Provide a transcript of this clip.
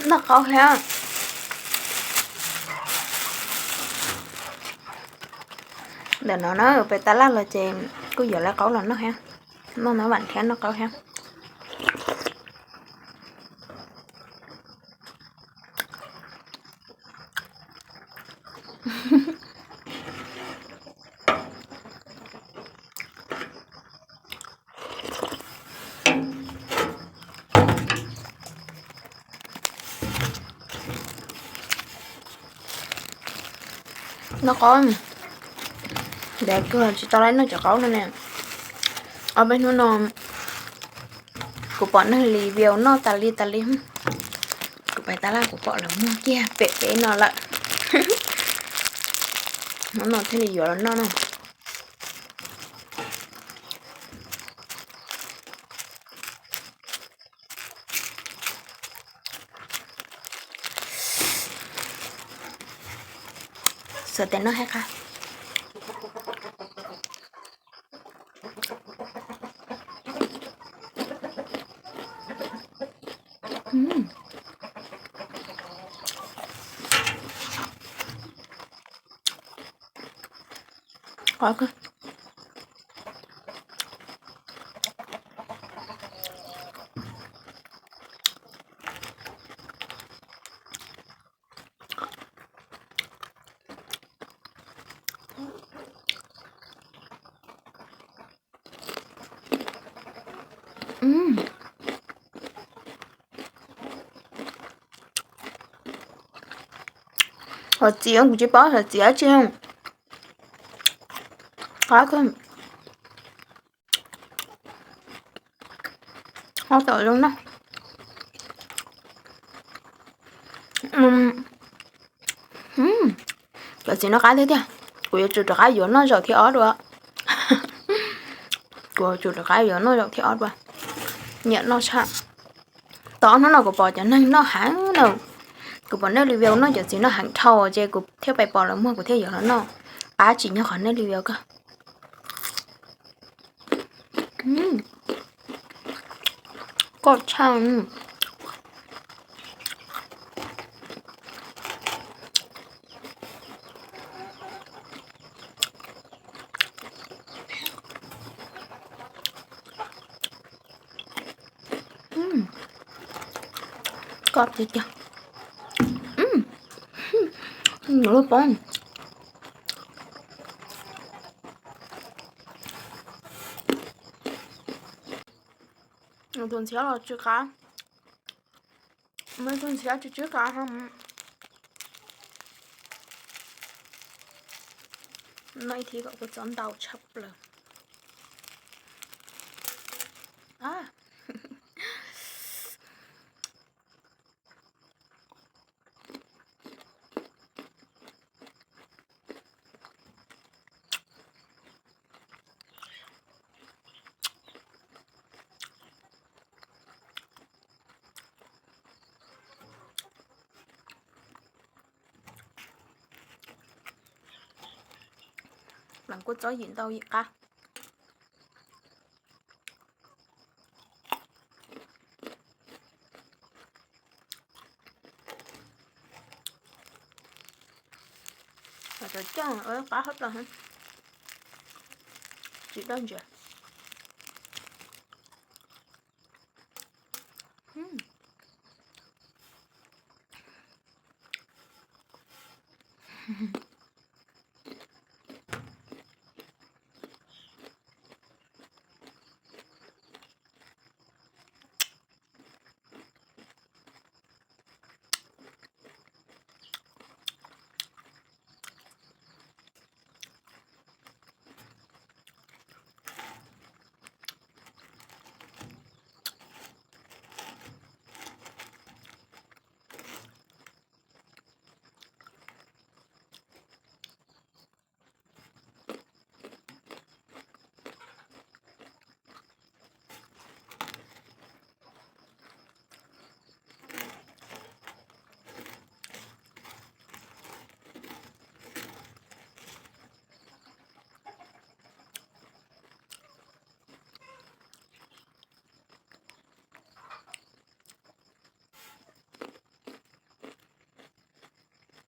Noj qaub thiab. Ntawm no na, pem tab laj los ces kuj yuav lawv qaub los noj thiab. Noj no vam thiab noj qaub thiab. Noj qaub, ntawd kuj tsis tau laiv noj cov qaub no ne. Ob peb hnub no kuv pom neeg review noj tas li tas li. Kuv pais tab laj kuv pom lawv muag kiag pem peb no lawm. Hnub no thiaj li yuav los noj no. Xuas tes noj thiab qab. Qab kawg. Hom txiv kuv tsis paub hom txiv dab tsi. Qab kawg. Qab tom zoo na. Cov txiv no qab tiag tiag. Kuv yuav tsum rov qab yuav noj zaum thib ob dua. Kuv yuav tsum rov qab yuav noj zaum thib ob dua. Nyiam noj tshaj. Tau ob hnub no kuv pom cov neeg noj heev no. Kuv pom nej review noj cov txiv no heev dhau ces kuv thiaj pais pom lawv muag kuv thiaj yuav los noj. Qab tsis nyob qhov nej review kawg. Koj tshaj. Koj tiag tiag. Lub poob. Tus ntxhiab los tsw qab. Muaj ib tug ntxhiab tsw tsw qab. Noj ib thib kom kua txob ntau tshaj plaws. Lees kua txob yim ntau yim qab. Cov coj qab hab tas, tsis daj ntsia.